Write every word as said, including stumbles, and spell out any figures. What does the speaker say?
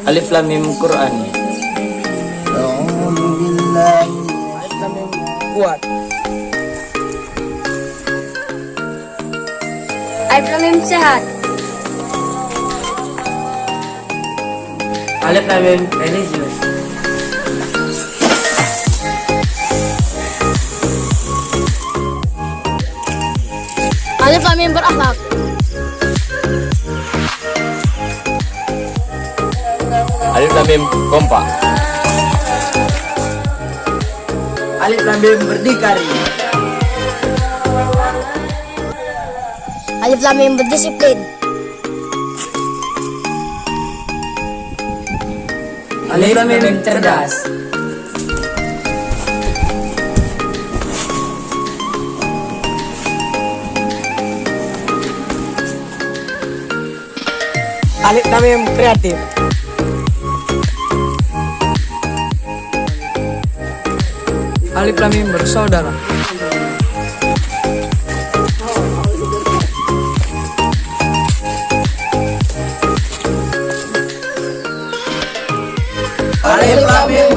Alif Lam Mim Qur'an. A'udzubillahi. Alif Lam Mim kuat. Alif Lam Mim sehat. Alif Lam Mim religius. Alif Lam Mim berakhlak. Alif Lam Mim kompak. Alif Lam Mim berdikari. Alif Lam Mim berdisiplin. Alif Lam Mim cerdas. Alif Lam Mim kreatif. Alif Lam Mim bersaudara. Alif Lam Mim